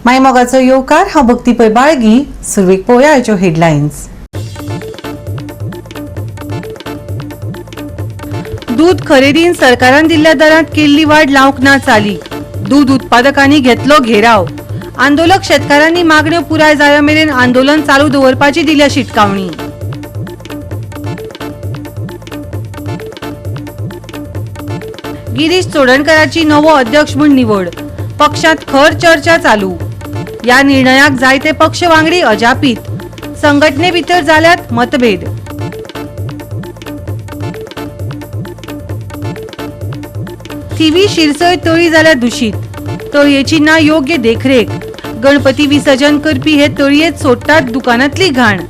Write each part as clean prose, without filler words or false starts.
मायमोगाचो येवकार. हांव भक्ती पै बाळगी. सुरवेक पळोवया आयच्यो हेडलायन्स. दूध खरेदीन सरकारान दिल्ल्या दरांत केल्ली वाड लावंक ना चाली. दूध उत्पादकांनी घेतलो घेराव. आंदोलक शेतकारांनी मागण्यो पुराय जाय मेरेन आंदोलन चालू दवरपाची दिल्या शिटकावणी. गिरीश चोडणकराची नवो अध्यक्ष म्हूण निवड. पक्षात खर चर्चा चालू. या निर्णयाक जायते पक्ष वांगडी अजापीत. संघटने भितर जाल्यात मतभेद. थिवी शिरसय तळी जाल्या दुशीत. तळयेची ना योग्य देखरेख. गणपती विसर्जन करपी हे तळयेत सोडटात दुकानांतली घाण.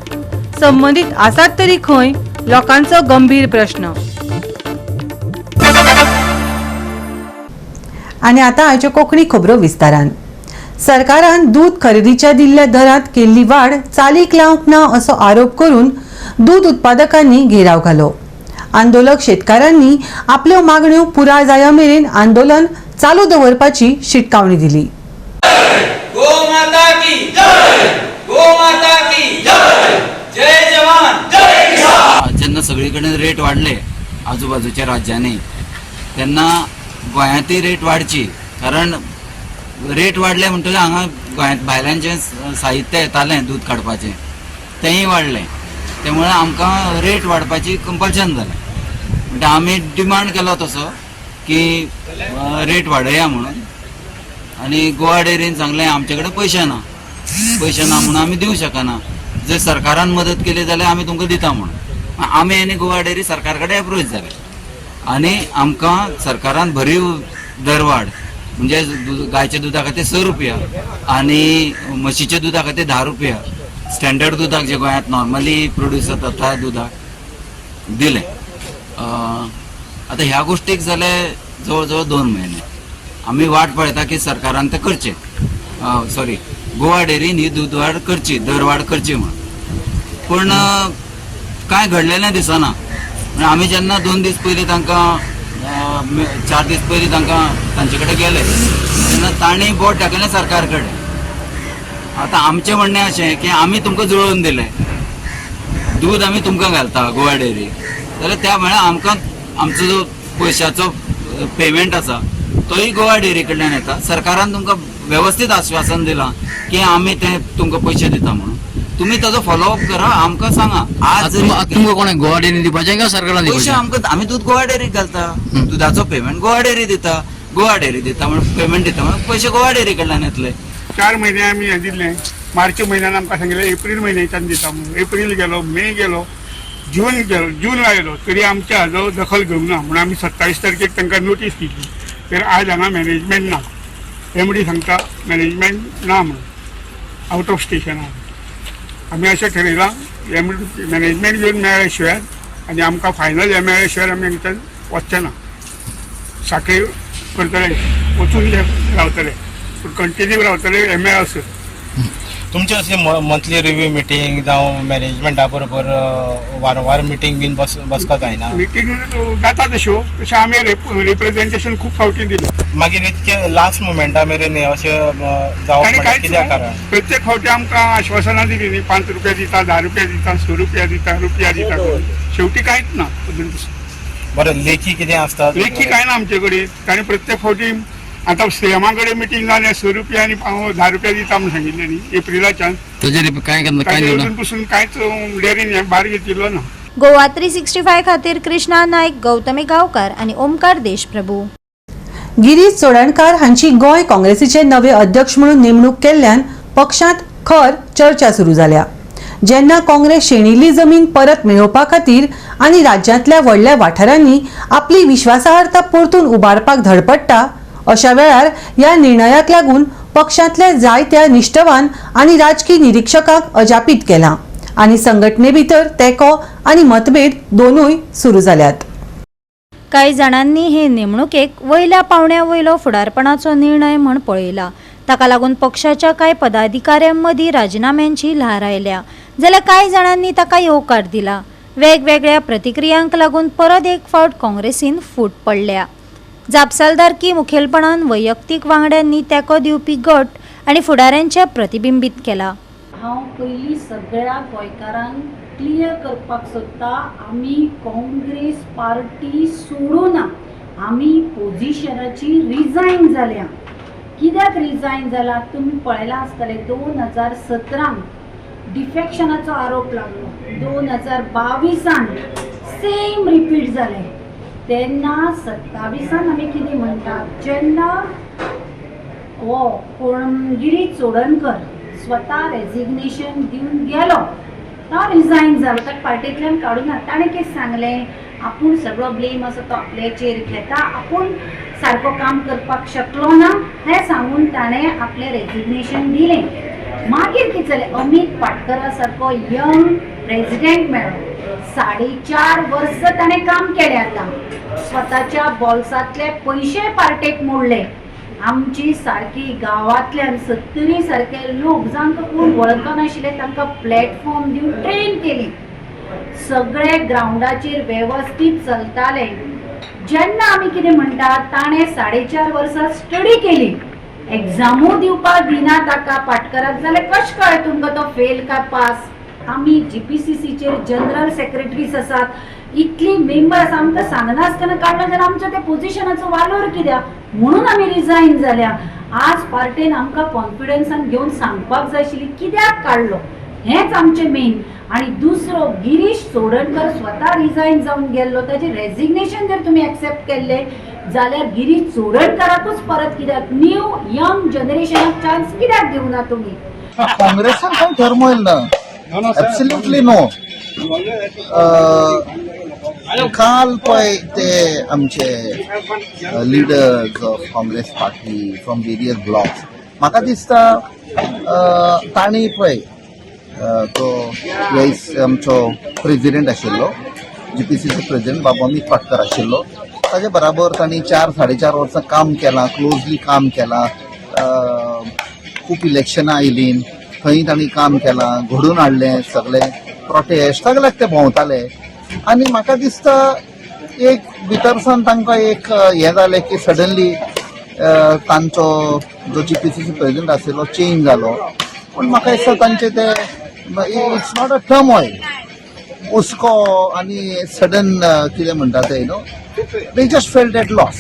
संबंदीत आसात तरी खंय, लोकांचो गंभीर प्रश्न. आनी आतां आयच्यो कोंकणी खबरो विस्तारान. सरकारान दूद खरेदीच्या दिल्ल्या दरांत केल्ली वाड चालीक लावंक ना असो आरोप करून दूद उत्पादकांनी घेराव घालो. आंदोलक शेतकारांनी आपल्यो मागण्यो पुराय जाय मेरेन आंदोलन चालू दवरपाची शिटकावणी दिली. गो माता की जय, गो माता की जय, जय जवान जय किसान. जेन्ना सगळे कडेन रेट वाडले आजूबाजूच्या राज्यांनी, तेन्ना गोंयांतय रेट वाडची, कारण रेट वाडले म्हणटकीर हांगा गोंयांत भायल्यान जें साहित्य येतालें दूद काडपाचें तेंय वाडलें. त्यामुळे आमकां रेट वाडपाची कंपल्शन जालें. म्हणटा आमी डिमांड केलो तसो की रेट वाडया म्हणून, आनी गोवा डेअरीन सांगलें आमचे कडेन पयशे ना, पयशे ना म्हणून आमी दिवंक शकना, जर सरकारान मदत केली जाल्यार आमी तुमकां दिता म्हणून. आमी आनी गोवा डेअरी सरकार कडेन एप्रोच जाले आनी आमकां सरकारान भरीव दरवाड, म्हणजे गायच्या दुदा खातीर 6 रुपया आनी म्हशीच्या दुदा खातीर 10 रुपया, स्टँडर्ड दुदाक जे गोंयांत नॉर्मली प्रोड्यूस जाता त्या दुदाक दिलें. आतां ह्या गोश्टीक जाले जवळ जवळ 2 म्हयने. आमी वाट पळयता की सरकारान तें करचें, सॉरी, गोवा डेअरीन ही दूद वाड करची, दरवाड करची म्हणून. पूण कांय घडलेलें दिसना. म्हणजे आमी जेन्ना 2 दीस पयलीं तांकां, 4 दीस पयलीं तांकां तांचे कडेन गेले तेन्ना तांणी बोट दाखयलें सरकार कडेन. आतां आमचें म्हणणें अशें की आमी तुमकां जुळोवन दिलें, दूद आमी तुमकां घालता गोवा डेअरी, जाल्यार त्या म्हळ्यार आमकां आमचो जो पयशाचो पेमेंट आसा तोय गोवा डेअरी कडल्यान येता. सरकारान तुमकां वेवस्थीत आश्वासन दिलां की आमी ते तुमकां पयशे दिता म्हणून, तुमी ताजो फॉलोअप करा, आमकां सांगा. आज जरी तुमकां कोणें, गोवा डेअरी दिवपाचें काय सरकारान पयशे दिवपाचें? आमकां, आमी दूद गोवा डेअरीक घालता, दुदाचो पेमेंट गोवा डेअरी दिता. गोवा डेअरी दिता म्हणून, पेमेंट दिता म्हणून पयशे गोवा डेअरी कडल्यान येतले. 4 म्हयने आमी हें दिल्लें. मार्च म्हयन्यान आमकां सांगिल्लें एप्रील म्हयन्याच्यान दिता म्हणून. एप्रील गेलो, मे गेलो, जून गेलो, जून आयलो तरी आमच्या हाजो दखल घेवंक ना म्हणून आमी 27 तारखेक तांकां नोटीस दिली. तर आज हांगा मॅनेजमेंट ना. एमडी सांगता मॅनेजमेंट ना म्हणून, आवट ऑफ स्टेशन आहा. आमी अशें ठरयलां, एम मॅनेजमेंट घेवन मेळ्ळे शिवाय आनी आमकां फायनल हें मेळ्ळे शिवाय आमी हांगच्यान वचचे ना. साखळी करतले, वचून रावतले, पूण कंटिन्यू रावतले हें मेळसर. तुमचे अशें मंथली रिव्यू मिटींग जावं मॅनेजमेंटा बरोबर वारंवार मिटींग बीन बसका जायना? मिटींग जाता तश्यो, तशें आमी रिप्रेझेंटेशन खूब फावटी दिलें. मागीर इतके लास्ट मुमेंटा मेरेन हें अशें जावप ताणी म्हणल्यार कांयच कित्याक कारण? प्रत्येक फावटी आमकां आश्वासनां दिली न्ही, 5 रुपया दिता, 10 रुपया दिता, 6 रुपया दिता, रुपया दिता करून. शेवटी कांयच ना अजून पसून. बरें, लेखी कितें आसता? लेखी कांय ना आमचे कडेन. ताणी प्रत्येक फावटी, आतां सीएमा कडेन मिटींग जालें, 6 रुपया आनी 10 रुपया दिता म्हणून सांगिल्लें न्ही एप्रिलाच्यान. तेजेर काय केन्ना काय ताजे दिवना? अजून पसून कांयच डेअरीन हें भार घेतिल्लो ना. गोवा 365 खातीर कृष्णा नाईक, गौतमी गावकर आणि ओमकार देशप्रभू. गिरीश चोडणकार हांची गोंय काँग्रेसीचे नवे अध्यक्ष म्हणून नेमणूक केल्ल्यान पक्षांत खर चर्चा सुरू जाल्या. जेन्ना काँग्रेस शेणिल्ली जमीन परत मेळोवपा खातीर आनी राज्यांतल्या व्हडल्या वाठारांनी आपली विश्वासार्हता परतून उबारपाक धडपडटा, अशा वेळार ह्या निर्णयाक लागून पक्षांतल्या जायत्या निश्ठवान आनी राजकी निरिक्षकांक अजापीत केलां आनी संघटने भितर तेंको आनी मतभेद दोनूय सुरू जाल्यात. कांय जाणांनी हे नेमणुकेक वयल्या पावंड्या वयलो फुडारपणाचो निर्णय म्हण पळयला. ताका लागून पक्षाच्या कांय पदाधिकाऱ्यां मदीं राजिनाम्यांची ल्हार आयल्या, जाल्यार कांय जाणांनी ताका येवकार दिला. वेगवेगळ्या प्रतिक्रियांक लागून परत एक फावट काँग्रेसीन फूट पडल्या. जापसालदारकी मुखेलपणान वैयक्तीक वांगड्यांनी तेंको दिवपी गट आनी फुडाऱ्यांचें प्रतिबिंबीत केला. हांव पयलीं सगळ्या गोंयकारांक क्लियर करपाक सोदता, आमी काँग्रेस पार्टी सोडूना, आमी पोजिशनाची रिजायन जाल्या. कित्याक रिजायन जाला तुमी पळयलां आसतलें, 2017 डिफेक्शनाचो आरोप लागलो, 2022 सेम रिपीट जालें. तेन्ना 27 आमी कितें म्हणटात, जेन्ना हो कोण गिरीश चोडणकर स्वता रेजिग्नेशन दिवन गेलो, तो रिजायन जालो, ताका पार्टींतल्यान काडूना. ताणें कितें सांगलें, आपूण सगळो ब्लेम आसा तो आपल्याचेर घेता, आपूण सारको काम करपाक शकलो ना हें सांगून ताणें आपलें रेजिग्नेशन दिलें. मागीर कितें जालें, अमीत पाटकरा सारको यंग प्रेजिडेंट मेळ्ळो, 4.5 वर्सां ताणें काम केलें. आतां स्वताच्या बोल्सांतले पयशे पार्टेक मोडले. आमची सारकी गांवांतल्यान 70 सारके लोक जांकां कोण वळखनाशिल्ले तांकां प्लॅटफॉर्म दिवन ट्रेन केली, सगळे ग्रावंडाचेर वेवस्थीत चलताले. जेन्ना आमी कितें म्हणटा, ताणें 4.5 वर्सां स्टडी केली, एग्जामूय दिवपाक दिना ताका पाटकराक, जाल्यार कशें कळ्ळें तुमकां तो फेल काय पास? आमी GPCCचेर जनरल सेक्रेटरीज आसात, इतली मेंबर आसा, आमकां सांगनासतना काडलो जाल्यार आमच्या त्या पोजिशनाचो वालोर कित्याक, म्हणून आमी रिजायन जाल्या. आज पार्टेन आमकां कॉन्फिडन्सान घेवन सांगपाक जाय आशिल्ली कित्याक काडलो, हेंच आमचें मेन. आनी दुसरो, गिरीश चोडणकर स्वता रिजायन जावन गेल्लो, ताजें रेजिग्नेशन जर तुमी एक्सेप्ट केल्लें जाल्यार गिरीश चोडणकराकूच परत कित्याक न्यू यंग जनरेशनाक चान्स कित्याक दिवना तुमी? काँग्रेसान खंय टर्मोयल ना, एब्सोल्युटली नो. काल पळय ते आमचे leaders of Congress party from various blocks, म्हाका दिसता तांणी पळय तो वैस आमचो प्रेजिडेंट आशिल्लो, GPCC president बाबू अमीत पाटकर आशिल्लो, ताजे बराबर तांणी 4-4.5 वर्सां काम केलां, क्लोजली काम केलां. खूब इलेक्शनां आयलीं, थंय तांणी काम केलां, घडोवन हाडलें सगळें, प्रोटेस्ट सगळ्याक ते भोंवताले. आनी म्हाका दिसता एक भितरसान तांकां एक हें जालें की सडनली तांचो जो GPCC president आशिल्लो चेंज जालो. पूण म्हाका दिसता तांचे ते it's not a turmoil, हुस्को आनी सडन कितें म्हणटा ते, they just felt at loss.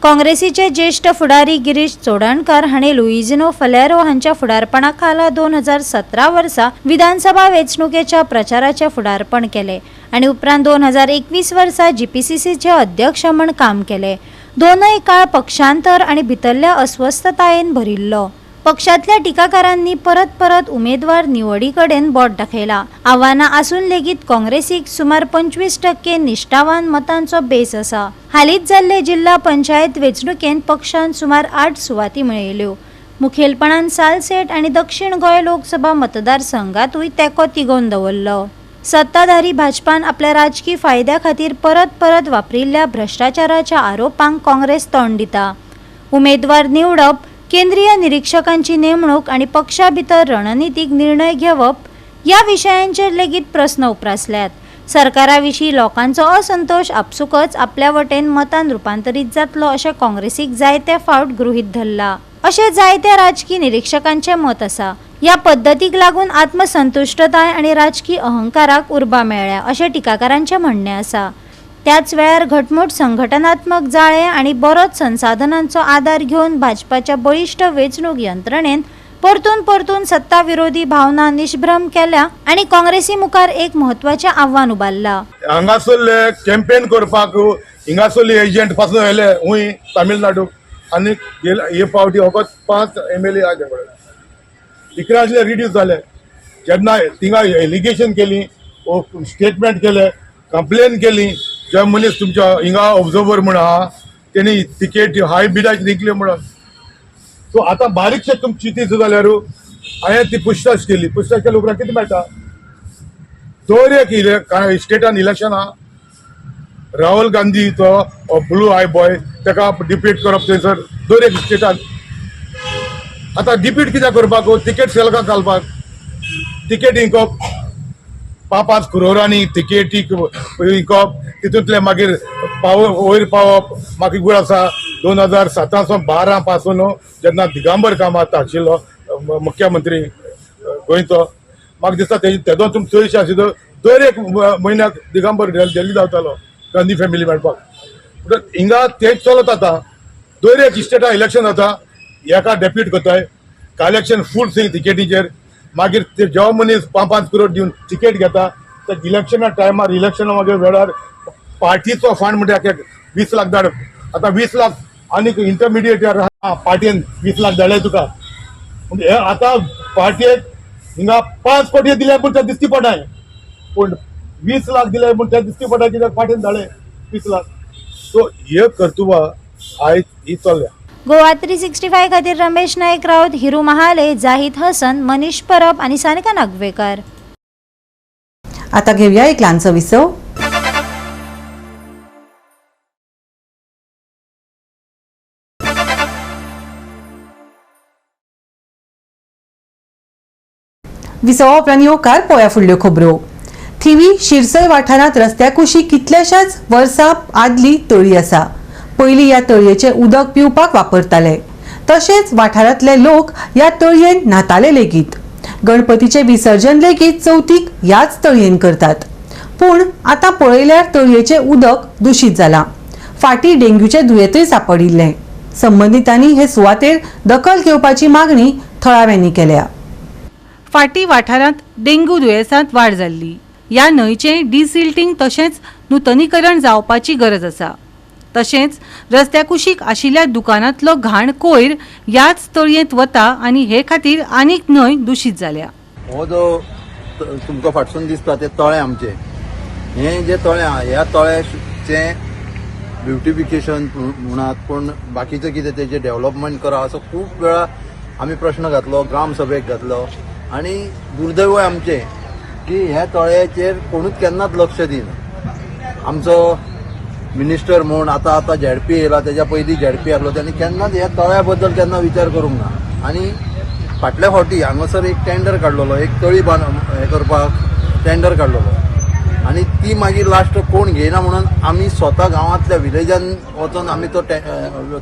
काँग्रेसीचे ज्येष्ठ फुडारी गिरीश चोडणकर हांणी लुइझिनो फलेरो हांच्या फुडारपणा खाला 2017 वर्सा विधानसभा वेंचणुकेच्या प्रचाराचे फुडारपण केले आनी उपरांत 2021 वर्सा जीपीसीसीचे अध्यक्ष म्हण काम केले. दोनय काळ पक्षांतर आनी भितरल्या अस्वस्थतायेन भरिल्लो. पक्षांतल्या टिकाकारांनी परत परत उमेदवार निवडी कडेन बोट दाखयला. आव्हानां आसून लेगीत काँग्रेसीक सुमार 25% निश्ठावान मतांचो बेस आसा. हालींच जाल्ले जिल्हा पंचायत वेंचणुकेंत पक्षान सुमार 8 सुवाती मेळयल्यो. मुखेलपणान सालसेट आनी दक्षिण गोंय लोकसभा मतदारसंघातूय तेंको तिगोवन दवरलो. सत्ताधारी भाजपान आपल्या राजकी फायद्या खातीर परत परत वापरिल्ल्या भ्रश्टाचाराच्या आरोपांक काँग्रेस तोंड दिता. उमेदवार निवडप, केंद्रीय निरीक्षकांची नेमणूक आनी पक्षा भितर रणनितीक निर्णय घेवप ह्या विशयांचेर लेगीत प्रस्न उप्रासल्यात. सरकारा विशीं लोकांचो असंतोश आपसुकच आपल्या वटेन मतान रुपांतरीत जातलो अशें काँग्रेसीक जायते फावट गृहीत धरला, अशें जायत्या राजकी निरीक्षकांचें मत आसा. ह्या पद्दतीक लागून आत्मसंतुश्टताय आनी राजकी अहंकाराक उर्बा मेळ्ळ्या अशें टिकाकारांचें म्हणणें आसा. त्याच वेळार घटमूट संघटनात्मक जाळें आनी बरोच संसाधनांचो आदार घेवन भाजपाच्या बळिश्ट वेंचणूक यंत्रणेन परतून परतून सत्ता विरोधी भावना निष्भ्रम केल्या आनी काँग्रेसी मुखार एक म्हत्वाचें आव्हान उबारलां. हांगासरले कॅम्पेन करपाक हिंगासरले एजंट पासून येयले हूंय तामिळनाडू आनी हे फावटी फकत 5 MLA आहा तेंचे कडेन. 11 आसले, रिड्यूस जाले. जेन्ना थिंगा एलिगेशन केली, स्टेटमेंट केले, कंप्लेन केली, जे मनीस तुमच्या हिंगा ऑब्जर्वर म्हण आहा, तेणी तिकेट हाय बिडाक जिखले म्हणून. सो आतां बारीकशें तुमची चिंतीत जाल्यार हांवें ती पुछताछ केली. पुछताछ केल्या उपरांत कितें मेळटा? दर एक स्टेटान इलेक्शन आहा. राहुल गांधी तो ब्लू आय बॉय, ताका डिफीट करप थंयसर दर एक स्टेटान. आतां डिफीट कित्याक करपाक? तिकेट सेलकाक घालपाक. तिकेट इंकप, 5-5 करोरांनी तिकेटी इंकप, तितूंतले मागीर पाव वयर पावप. मागीर गुड आसा. 2007 12 पासून जेन्ना दिगंबर कामत आशिल्लो मुख्यमंत्री गोंयचो, म्हाका दिसता तेदो तुम चडशे आशिल्लो दर एक म्हयन्याक दिगंबर दिल्ली धांवतालो गांधी फॅमिली मेळपाक. पूण हिंगा तेच चलत आतां, दर एक स्टेटा इलेक्शन जाता, एका डेप्यूट करताय, कलेक्शन फूल सिंग तिकेटीचेर, मागीर ते जेवा मनीस 5-5 करोड दिवन तिकेट घेता तर इलेक्शना टायमार, इलेक्शना मागीर वेळार पार्टीचो फंड म्हणजे 20 लाख धाड, आतां 20 लाख आनीक इंटरमिडिएट पार्टीन 20 लाख धाडले तुका, हे आतां पार्टयेक हिंगा 5 कोटी दिले पूण ते दिसती पडाय, पूण 20 लाख दिले पूण ते दिसती पडाय कित्याक पार्टीन धाडले 20 लाख. सो हे कर्तुबां आयज ही चल्ल्या. गोवा 365 खातीर रमेश नायक राऊत, हिरू महाले, जाहीद हसन, मनीष परब आनी सानिका नागवेकर. आता घेऊया एक ल्हानसो विसव. विसवा उपरांत येवकार पळोवया फुडल्यो खबरो. थिवी शिरसय वाठारांत रस्त्या कुशीक कितल्याशाच वर्सां आदली तळी आसा. पयलीं ह्या तळयेचें उदक पिवपाक वापरताले, तशेंच वाठारांतले लोक ह्या तळयेन न्हाताले लेगीत. गणपतीचें विसर्जन लेगीत चवथीक ह्याच तळयेन करतात. पूण आतां पळयल्यार तळयेचें उदक दुशीत जालां. फाटीं डेंग्यूचें दुयेंतय सांपडिल्लें. संबंदितांनी हे सुवातेर दखल घेवपाची मागणी थळाव्यांनी केल्या. फाटी वाठारांत डेंग्यू दुयेंसांत वाड जाल्ली. ह्या न्हंयचें डिसिल्टींग तशेंच नुतनीकरण जावपाची गरज आसा. तशेंच रस्त्या कुशीक आशिल्ल्या दुकानांतलो घाण कोयर ह्याच तळयेंत वता आनी हे खातीर आनीक न्हंय दुशीत जाल्या. हो जो तुमकां फाटसून दिसता ते तळें आमचें, हें जें तळें आहा ह्या तळ्याचें ब्युटिफिकेशन म्हणात पूण बाकीचें कितें तेजें डेव्हलपमेंट करा असो खूब वेळा आमी प्रश्न घातलो, ग्रामसभेक घातलो आनी दुर्दैव आमचें की ह्या तळ्याचेर कोणूच केन्नाच लक्ष दिना. आमचो मिनिस्टर म्हूण आतां आतां झेडपी येयला, तेज्या पयलीं झेडपी आसलो, तेणी केन्नाच ह्या तळ्या बद्दल केन्ना विचार करूंक ना. आनी फाटल्या फावटी हांगासर एक टेंडर काडलेलो, एक तळी बांद हें करपाक टेंडर काडलेलो आनी ती मागीर लास्ट कोण घेयना म्हणून आमी स्वता गांवांतल्या विलेजान वचोन आमी तो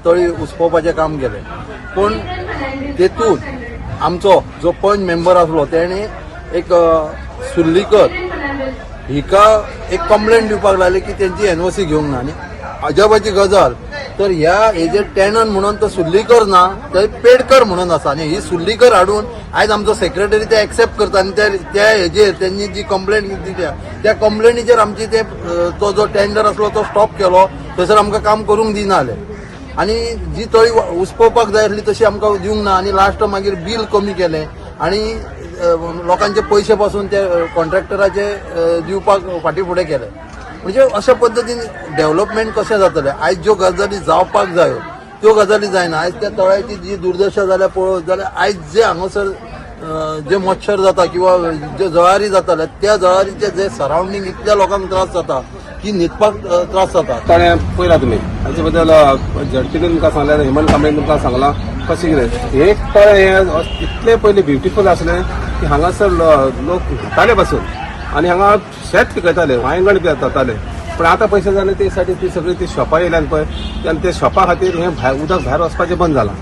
तळी उसपोवपाचें काम केलें. पूण तेतून आमचो जो पंच मेंबर आसलो तेणें एक सुर्लीकर हिका एक कंप्लेंट दिवपाक लागली की तेंची एनओसी घेवंक ना. आनी अजापाची गजाल तर ह्या हेजेर टेनन म्हणून तो सुर्लीकर ना तर पेडकर म्हणून आसा आनी ही सुर्लीकर हाडून आयज आमचो सेक्रेटरी ते एक्सेप्ट करता आनी त्या हेजेर तेंनी जी कंप्लेंट दिल्या त्या कंप्लेनीचेर आमची ते तो जो टेंडर आसलो तो स्टॉप केलो. थंयसर आमकां काम करूंक दिना जालें आनी जी तळी उसपोवपाक जाय आसली तशी आमकां दिवंक ना आनी लास्ट मागीर बील कमी केलें आनी लोकांचे पयशे पासून ते कॉन्ट्रॅक्टराचे दिवपाक फाटीं फुडें केले. म्हणजे अशा पद्दतीन डेव्हलपमेंट कशें जातलें? आयज ज्यो गजाली जावपाक जायो त्यो गजाली जायना. आयज त्या तळ्याची जी दुर्दशा जाल्या पळोवत जाल्यार आयज जे हांगासर जे मच्छर जाता किंवा जे जळारी जाताले त्या जळारीचे जे सरावंडींग इतल्या लोकांक त्रास जाता की न्हिदपाक त्रास जाता. ताणें पळयला तुमी हाचे बद्दल झडपीन तुमकां सांगलें, हेमंत कांबळेन तुमकां सांगलां कशें कितें हे तळें हें इतलें पयलीं ब्युटिफूल आसलें की हांगासर लोक न्हाताले पासून आनी हांगा शेत पिकयताले, वांयगण जाताले. पूण आतां पयशे जाले ते साठी ती सगळी ती शॉपां येयल्यान पळय आनी ते शॉपा खातीर हें भायर उदक भायर वचपाचें बंद जालां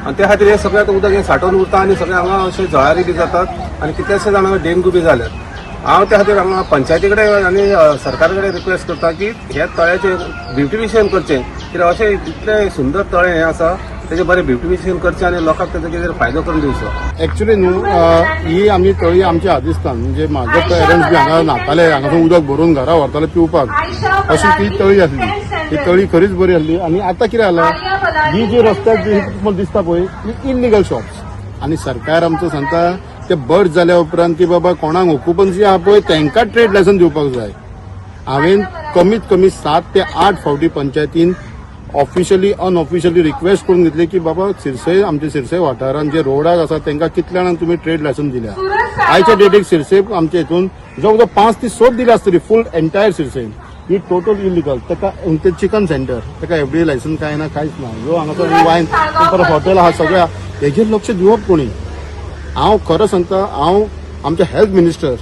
आनी त्या खातीर हें सगळें आतां उदक हें साठोवन उरता आनी सगळें हांगा अशें जळारी बी जातात आनी कितलेशे जाणांक डेंगू बी जाल्यात. हांव त्या खातीर हांगा पंचायती कडेन आनी सरकारा कडेन रिक्वेस्ट करता की हे तळ्याचें ब्युटिफिकेशन करचें, कित्याक अशें इतलें सुंदर तळें हें आसा तेजें बरें ब्युटिफिकेशन करचें आनी लोकांक तेजो कितें फायदो करून दिवचो. एक्चुअली न्हू ही आमची तळी आमच्या आदिस्तान म्हणजे म्हाजे पेरंट्स बी हांगा न्हाताले, हांगासून उदक भरून घरा व्हरताले पिवपाक, अशी ती तळी आसली. ती तळी खरीच बरी आसली. आनी आतां कितें जालां, ही जी रस्त्यार जी तुम्हाला दिसता पळय ही इलिगल शॉप्स आनी सरकार आमचो सांगता ते बर्ज जाल्या उपरांत की बाबा कोणाक ऑक्युपन्सी आहा पळय तांकां ट्रेड लायसन्स दिवपाक जाय. हांवें कमीत कमी 7 ते 8 फावटी पंचायतीन ऑफिशियली अनऑफिशियली रिक्वेस्ट करून घेतली की बाबा सिरसय आमच्या सिरसय वाठारांत जे रोडाक आसा तांकां कितल्या जाणांक तुमी ट्रेड लायसन्स दिल्या. आयच्या डेटीक सिरसय आमच्या हितून जवळ जवळ 5 ते 6 दिल्या आसतली फूल एंटायर सिरसयन. ही टोटल इलिगल. ताका ते चिकन सेंटर ताका एफडीए लायसन्स कांय ना, कांयच ना. जो हांगासर वायन परत हॉटेल आहा सगळ्या हेजेर लक्ष दिवप कोणी. हांव खरो सांगता, हांव आमचे हेल्थ मिनिस्टर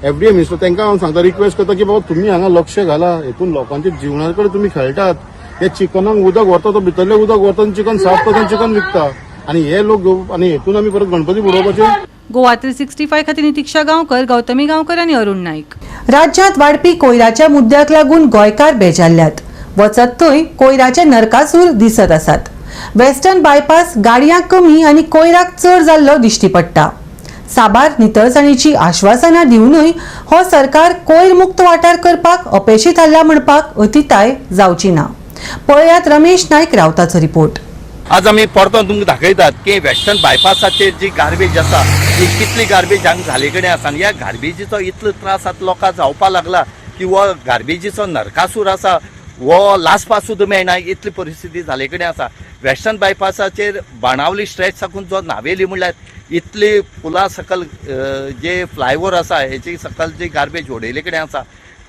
एफडीए मिनिस्टर तांकां हांव सांगता, रिक्वेस्ट करता की बाबा तुमी हांगा लक्ष घाला, हेतून लोकांच्या जिवना कडेन तुमी खेळटात. हे चिकनाक उदक व्हरता तो भितरलें उदक व्हरता आनी चिकन साफ करता आनी चिकन विकता आनी हे लोक घेवप आनी हेतून आमी परत गणपती बुडोवपाचे. गोवा 365 खातीर नितीक्षा गांवकर, गौतमी गांवकर आनी अरुण नाईक. राज्यांत वाडपी कोयराच्या मुद्द्याक लागून गोंयकार बेजारल्यात. वचत थंय कोयराचे नरकासूर दिसत आसात. वेस्टर्न बायपास गाडयांक कमी आनी कोयराक चड जाल्लो दिश्टी पडटा. साबार नितळसाणीची आश्वासनां दिवनूय हो सरकार कोयर मुक्त वाठार करपाक अपेशी थारला म्हणपाक अतिताय जावची ना. पळयात रमेश नायक रावताचो रिपोर्ट. आज आमी परतून तुमकां दाखयतात की वेस्टर्न बायपासाचेर जी गार्बेज आसा ती कितली गार्बेज हांगा जाले कडेन आसा आनी ह्या गार्बेजीचो इतलो त्रास आतां लोकांक जावपाक लागला की हो गार्बेजीचो नरकासूर आसा हो लासपाक सुद्दां मेळना इतली परिस्थिती जाले कडेन आसा. वेस्टर्न बायपासाचेर बाणावली स्ट्रेच साकून जो नावेली म्हणल्यार इतली पुला सकल जे फ्लायओवर आसा हेचे सकल जी गार्बेज उडयले कडेन आसा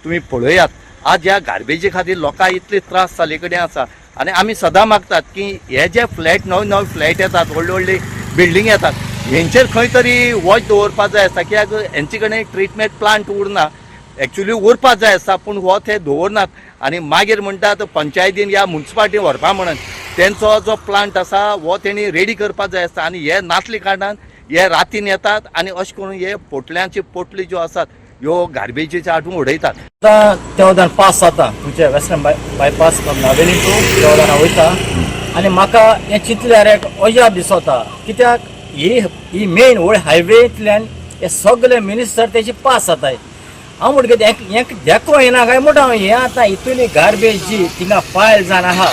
तुमी पळयात. आज ह्या गार्बेजी खातीर लोकांक इतले त्रास जाले कडेन आसा आनी आमी सदां मागतात की हे जे फ्लॅट नवे नवे फ्लॅट येतात, व्हडले व्हडले बिल्डींग येतात, हेंचेर खंय तरी वॉच दवरपाक जाय आसता कित्याक हेंचे कडेन ट्रिटमेंट प्लांट उरना. एक्चुली उरपाक जाय आसता पूण हो ते दवरनात आनी मागीर म्हणटात पंचायतीन या मुन्सिपालिटीन व्हरपा म्हणून तेंचो जो प्लांट आसा हो तेणी रेडी करपाक जाय आसता आनी हे नासले कारणान हे रातीन येतात आनी अशें करून हे पोटल्यांची पोटली ज्यो आसात ह्यो गार्बेजीच्या हाडून उडयतात. आतां देवदान पास जाता तुमचे western bypass from Navelim to देवदाना वयता आनी म्हाका हें चिंतल्यार एक अजाप दिसता कित्याक ही ही मेन व्हड हायवेंतल्यान हे सगळे मिनिस्टर तेजे पास जाताय. हांव म्हणटा हें देखो येना काय म्हणटा हांव हें आतां इतली गार्बेज जी थिंगा पायल जावन आहा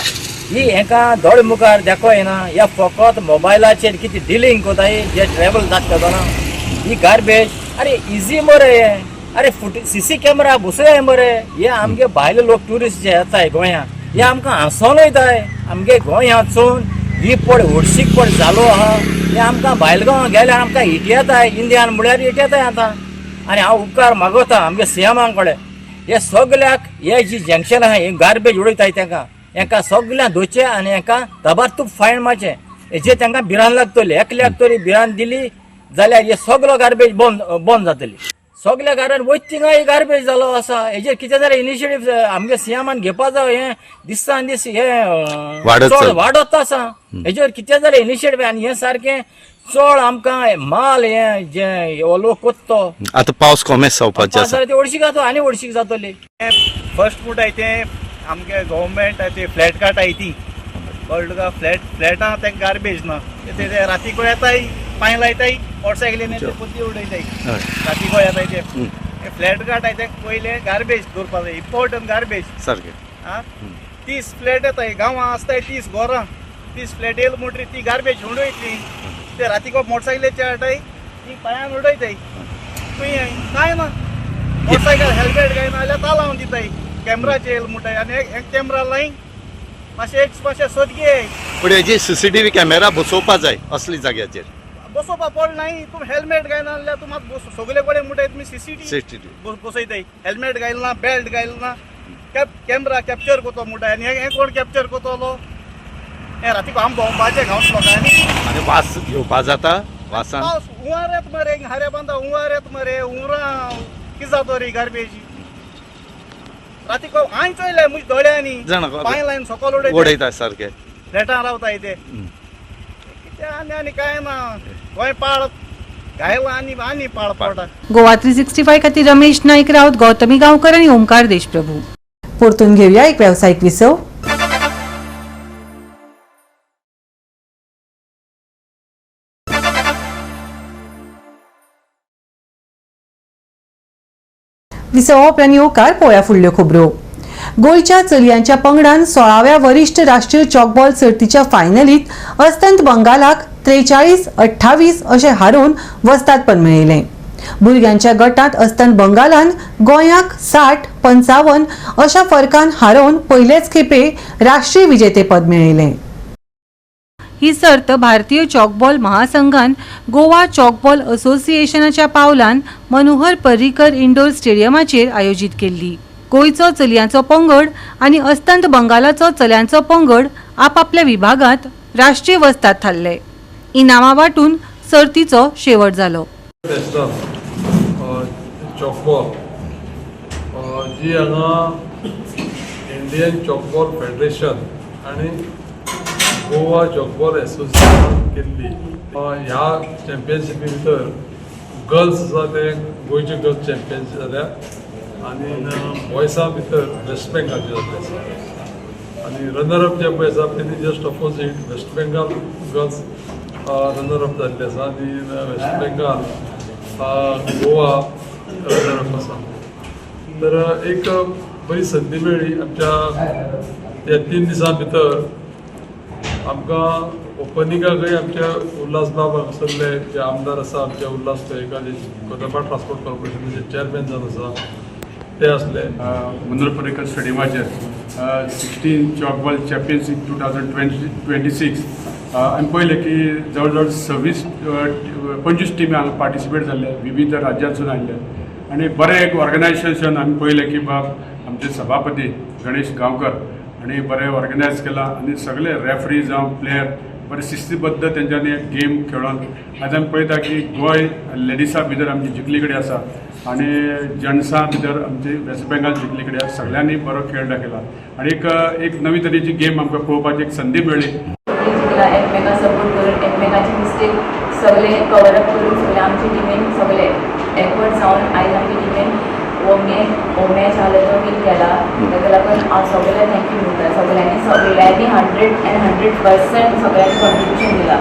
ही हेंकां दोळे मुखार देखो येना. ह्या फकत मोबायलाचेर कितें डिलींग कोताय जे ट्रॅवल जाता तेदोना ही गार्बेज. अरे इजी मरे हें, अरे फुट सीसी कॅमेरा बसोया मरे. हे आमगे भायले लोक ट्युरिस्ट जे येताय गोंयांत हे आमकां हांसोन वयताय. आमगे गोंयांतसून ही पड हळशीक पड जालो आहा हे आमकां भायल गांवां गेल्यार आमकां हिट येताय इंडियान म्हळ्यार हिट येताय आतां. आनी हांव उपकार मागोता आमगे सीएमा कडेन हे सगल्याक हे जी जंक्शन आहा हे गार्बेज उडयताय तेंकां हेंकां सगल्यांक धरचें आनी हेंकां ताबडतोब फायन मारचें. हेजे तेंकां भिरांत लागतली, एकल्याक तरी भिरांत दिली जाल्यार हे सगलो गार्बेज बंद बंद जातली. सगल्या घरान वयता थिंगा ही गार्बेज जालो आसा. हेजेर कितें जाल्यार इनिशिएटीव आमगे सीएमान घेवपा जाय. हें दिसान दीस हें चड वाडत आसा. हेजेर कितें जाल्यार इनिशिएटीव आनी हें सारकें चड आमकां माल हें जें हो लोक कोत्तो आतां पावस कोमेस जावपाचें आसा ते हळशीक जातो आनी हळशीक जातली. फर्स्ट म्हणटाय तें आमगे गव्हर्मेंट ते फ्लॅट काडटाय ती कळ्ळें तुका. फ्लॅट फ्लॅटां तेंका गार्बेज ना ते रातीको येताय पांय लायताय मोटरसायकलीन ते पोती उडयताय रातीको येताय ते फ्लॅट काडटाय ते पयलें गार्बेज दवरपा जाय इम्पोर्टंट गार्बेज सारकें. आं 30 फ्लॅट येताय गांवां आसताय 30 घरां 30 फ्लॅट येयले म्हणटरी ती गार्बेज उडयतली ते रातीको मोटरसायकलीचेर हाडटाय ती पांयान उडयताय तुंय कांय ना मोटरसायकल हेल्मेट घायना जाल्यार तालावन दिताय कॅमेराचेर येयले म्हणटाय आनी एक कॅमेरा लाय मातशें एक मातशें सोद घे. पूण हेजी सीसीटीव्ही कॅमेरा बसोवपा जाय असली जाग्याचेर बसोवपा पडना न्ही. तूं हेल्मेट घायना जाल्यार तूं मात सगळे कडेन म्हणटाय तुमी सीसीटीव्ही बसयताय. हेल्मेट घायलें ना, बेल्ट घायलें ना, कॅमेरा कॅप्चर करतो म्हणटाय आनी हें कोण कॅप्चर करतलो? हें रातीको आम भोंवपाचें गांवच्या लोकांनी आनी वास घेवपा जाता वासान पावस हुंवार येता मरे हाऱ्या बांदा हुंवार येता मरे हुंवरां कितें जातो रे गार्बेज रातीको हांवें चोयलें म्हज्या दोळ्यांनी पांय लायन सकयल उडयता उडयता सारकें फ्लॅटां रावताय ते कितें आनी आनी कांय ना. गोंय पाळ घायला आनी आनी पाळ पडटा. गोवा 365 खातीर रमेश नाईक राऊत, गौतमी गांवकर आनी ओमकार देशप्रभू. परतून घेवया एक वेवसायीक विसव. विसवा उपरांत येवकार पळोवया फुडल्यो खबरो. गोंयच्या चलयांच्या पंगडान 16व्या वरिश्ठ राष्ट्रीय चॉकबॉल सर्तीच्या फायनलीत अस्तंत बंगालाक 43-28 अशें हारोवन वस्तादपण मेळयलें. भुरग्यांच्या गटांत अस्तंत बंगालान गोंयाक 60-55 अशा फरकान हारोवन पयलेच खेपे राष्ट्रीय विजेतेपद मेळयलें. ही सर्त भारतीय चॉकबॉल महासंघान गोवा चॉकबॉल असोसिएशनाच्या पावलान मनोहर पर्रीकर इंडोर स्टेडियमाचेर आयोजीत केल्ली. गोंयचो चलयांचो पंगड आनी अस्तंत बंगालाचो चल्यांचो पंगड आपापल्या विभागांत राष्ट्रीय वस्ताद थारले. इनामां वांटून सर्तीचो शेवट जालो. चॉकबॉल जी हांगा इंडियन चॉकबॉल फेडरेशन आनी गोवा चॉकबॉल एसोसिएशन केल्ली. ह्या चॅम्पियनशिपी भितर गर्ल्स आसा ते गोंयचे गर्ल्स चॅम्पियन जाल्या आनी बॉयसां भितर वेस्ट बेंगालचे जाल्ले आसा आनी रनर अप जे पळय आसा तेणी just opposite West Bengal girls runner up जाल्ले आसा आनी west Bengal Goa runner up आसा. तर एक बरी संदी मेळ्ळी आमच्या ह्या 3 दिसां भितर आमकां ओपनिंगाकय आमच्या उल्हास बाब हांगासरले जे आमदार आसा आमच्या उल्हास तुयेंकार जे कदंबा ट्रान्सपोर्ट कॉर्पोरेशनाचे चेअरमॅन जावन आसा ते आसले. मनोहर पर्रीकर स्टेडियमाचेर 16 चॉकबॉल चॅम्पियनशीप 2026 आमी पळयलें की जवळ जवळ 26 25 टिमी हांगा पार्टिसिपेट जाल्ले, विविध राज्यांसून आयिल्ले आनी बरें एक ऑर्गनायजेशन आमी पळयलें की बाब आमचे सभापती गणेश गांवकर आनी बरें ऑर्गनायज केलां आनी सगळे रेफरी जावं प्लेयर बरे शिस्तीबद्ध तेंच्यांनी गेम खेळोन आज आमी पळयता की गोंय लेडिसा भितर आमची जिखली कडेन आसा आनी जेंट्सां भितर आमची वेस्ट बेंगाल जिखली कडेन आसा. सगळ्यांनी बरो खेळ दाखयला आनी एक एक नवी तरेची गेम आमकां पळोवपाची एक संदी मेळ्ळी. एकमेकां सपोर्ट करून एकमेकांची मिस्टेक सगळे कवर अप करून सगळे आमचे टिमीन सगळे एफर्ट जावन आयज आमच्या टिमीन हो मॅच आहलो तो वीन केला. ताका लागून हांव सगळ्यांक thank you म्हणटा. सगळ्यांनी सगळ्यांनी 100% सगळ्यांनी कॉन्ट्रिब्युशन दिला.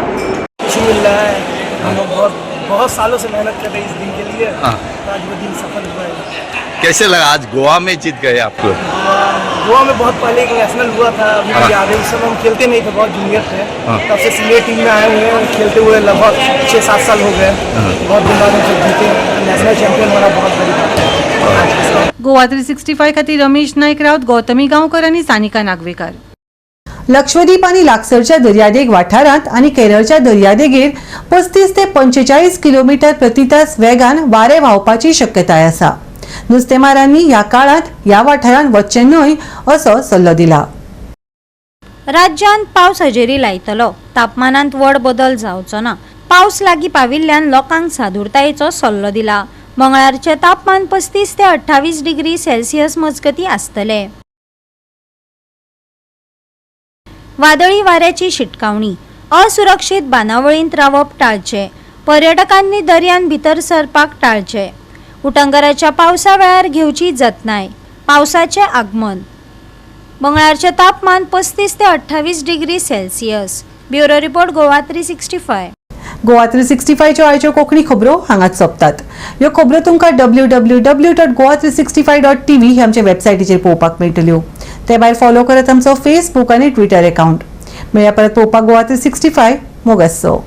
खुशी मिल रहा है. हम लोग बहुत बहुत सालों से मेहनत कर रहे हैं इस दिन के लिए. तो आज वो दिन सफल हुआ है. कैसे लगा आज गोवा में जीत गए आप लोग? गोवा में बहुत पहले एक नेशनल हुआ था, अभी भी याद है. उस समय हम खेलते नहीं थे, बहुत जूनियर थे. तब से सीनियर टीम में आए हुए हैं, खेलते हुए लगभग 6-7 साल हो गए. बहुत दिन बाद हम सब जीते, नेशनल चैंपियन होना बहुत बड़ी बात है. गोवा 365 खातीर रमेश नायक राऊत, गौतमी गांवकर आनी सानिका नागवेकर. लक्षद्वीप आनी लागसरच्या दर्यादेग वाठारांत आनी केरळच्या दर्यादेगेर 35 ते 45 किलोमीटर प्रतितास वेगान वारें व्हांवपाची शक्यताय आसा. नुस्तेमारांनी ह्या काळांत ह्या वाठारांत वचचें न्हय असो सल्लो दिला. राज्यांत पावस हजेरी लायतलो, तापमानांत व्हड बदल जावचो ना. पावस लागीं पाविल्ल्यान लोकांक सादुरतायेचो सल्लो दिला. मंगळारचें तापमान 35 ते 28 डिग्री सेल्सियस मजगतीं आसतलें. वादळी वाऱ्याची शिटकावणी. असुरक्षीत बांदावळींत रावप टाळचें. पर्यटकांनी दर्यांत भितर सरपाक टाळचें. उटंगराच्या पावसा वेळार घेवची जतनाय. पावसाचें आगमन. मंगळारचें तापमान 35 ते 28 degree Celsius. Bureau report, Goa 365. Goa 365च्यो आयच्यो कोंकणी खबरो हांगाच सोंपतात. ह्यो खबरो तुमकां www.goa365.tv ह्या आमच्या वेबसायटीचेर पळोवपाक मेळटल्यो. ते भायर फॉलो करात आमचो फेसबूक आनी ट्विटर अकाउंट. मेळया परत पळोवपाक गोवा 365. मोग आसचो.